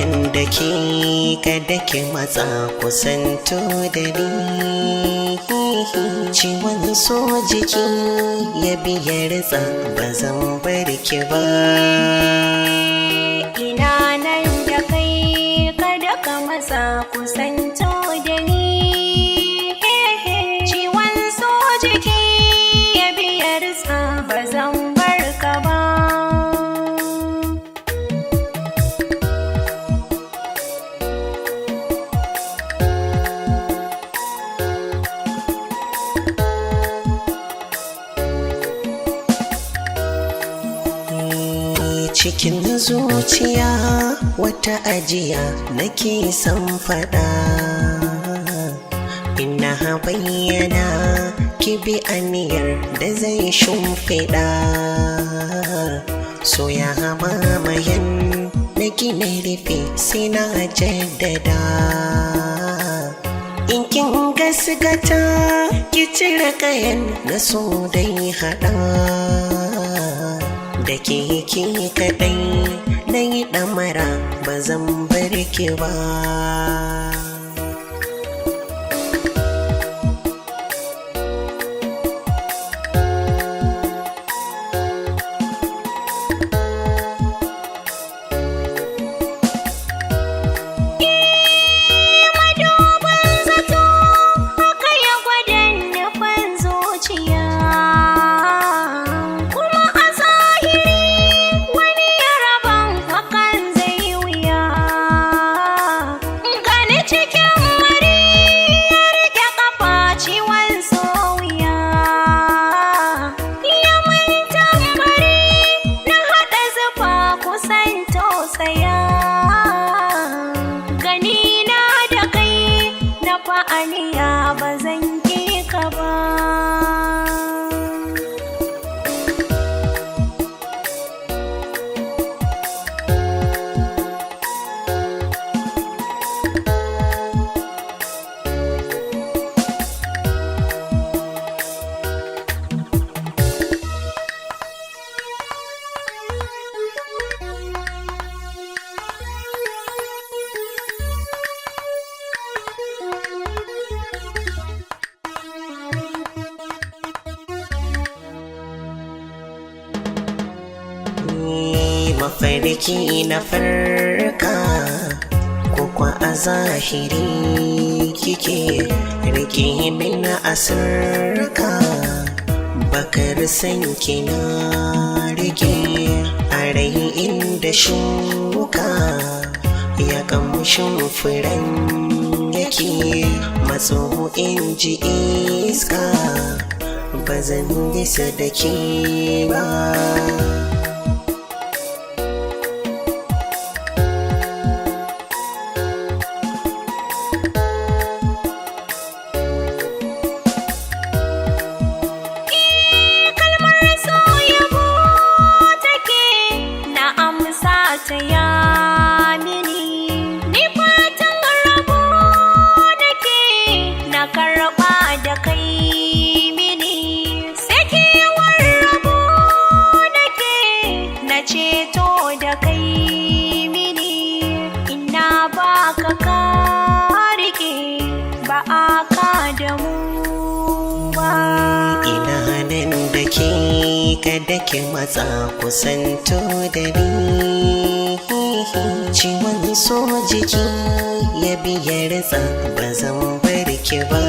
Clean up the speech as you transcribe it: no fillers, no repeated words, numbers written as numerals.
Nan da ke, kada ki matsa, kusanto da ni. Ciwon so jiki ya biyar, ba zan bar ki ba. Ina nan da kai, kada ka matsa, kusanto da ni. Ciwon so jiki ya biyar, ba zan bar ka ba. Cikin zuciya wata ajiya nake son faɗa, ina bayyana ki bi aniyar da zai shimfiɗa. So ya mamayen na gina rufe, sai na jaddada. In kin gasgata, ki cire kayan na so dai haɗa da ke ke kaɗai na yi ɗamara, ba zan bar ki ba. Madubin zato haka ya gwadon nufin zuciya, kuma a zahiri wani ya raban hakan zai wuya. Gani cikin mari ya rike kafa, ciwon sowiya ya mun tambari, na haɗa zufa kusan tausaya. Gani na da kai na fa'aniya, ba zan ƙi ka ba. Ni mafarki na farka ko kwa a zahiri kike rike min asirka, bakar san kina rike a rai inda shuka ya kamshin furen yake matso, in ji iska, ba zan nisa da ke ba. Kalmar so yabo take, na amsa ta ya mini. Ni fatan rabo nake, na karɓa da kai mini. Sakewar rabo nake, na ceto da kai mini. Ina baka ka rike, ba a ka da mu ba. Ina nan da ke, kada ki matsa, kusanto da ni. Ciwon so jiki ya biyar, ba zan bar ki ba.